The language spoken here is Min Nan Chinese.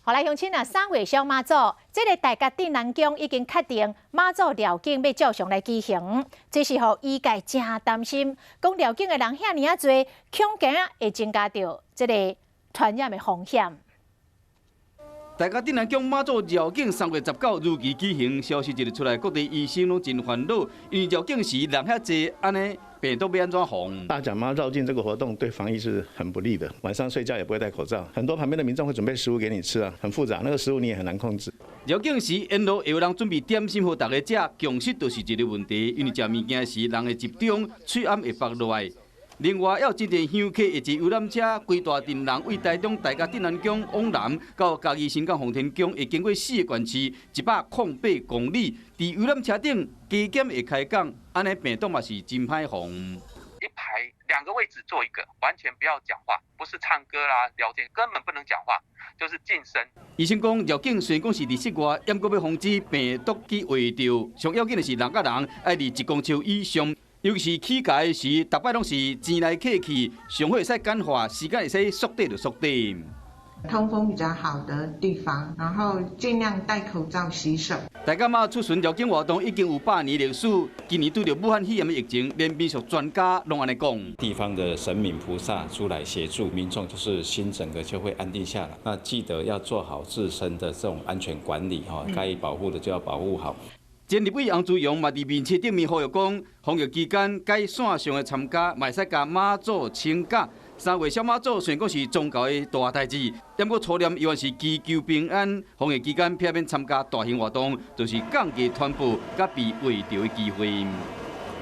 好來，鄉親啊，三月小媽祖，這个大甲鎮瀾宮已經確定媽祖繞境欲照常來舉行，這是予醫界誠擔心，講繞境的人遐爾仔濟，恐驚會增加著這个傳染的風險。大甲鎮瀾宮媽祖繞境3月19如期舉行，消息一出來，各地醫生攏真煩惱，因為繞境時人遐濟，按呢病毒欲按怎防？大甲媽繞境這個活動對防疫是很不利的，晚上睡覺也不會戴口罩，很多旁邊的民眾會準備食物給你吃啊，很複雜，那個食物你也很難控制。繞境時沿路會有人準備點心予大家食，共識就是一個問題，因為食物件時人會集中，喙罨會縛落來。另外，猶有真濟香客會坐遊覽車，規大陣人對台中大甲鎮瀾宮往南到嘉義新港奉天宮，會經過四个縣市，108公里。佇遊覽車頂加減會開講，按呢病毒嘛是真歹防。一排兩個位置坐一個，完全不要講話，不是唱歌啦、聊天，根本不能講話，就是靜聲。醫生講，繞境雖然講是佇室外，毋過欲防止病毒去畫著，上要緊的是人佮人愛離1公尺以上。尤其是起價的時，逐擺攏是錢來客去，上好會使簡化，時間會使縮短就縮短。通風比較好的地方，然後盡量戴口罩、洗手。大甲媽出巡繞境活動已經有100年歷史，今年拄著武漢肺炎的疫情，連民俗專家攏按呢講。地方的神明菩薩出來協助民眾，就是心整個就會安定下來。那記得要做好自身的這種安全管理，哈，該保護的就要保護好。前立委洪慈庸嘛佇面冊頂面呼籲講，防疫期間改線上的參加，嘛會使共媽祖請假。三月小媽祖雖然講是宗教的大代誌，毋過初念猶原是祈求平安。防疫期間避免參加大型活動，就是降低傳播佮被圍著的機會。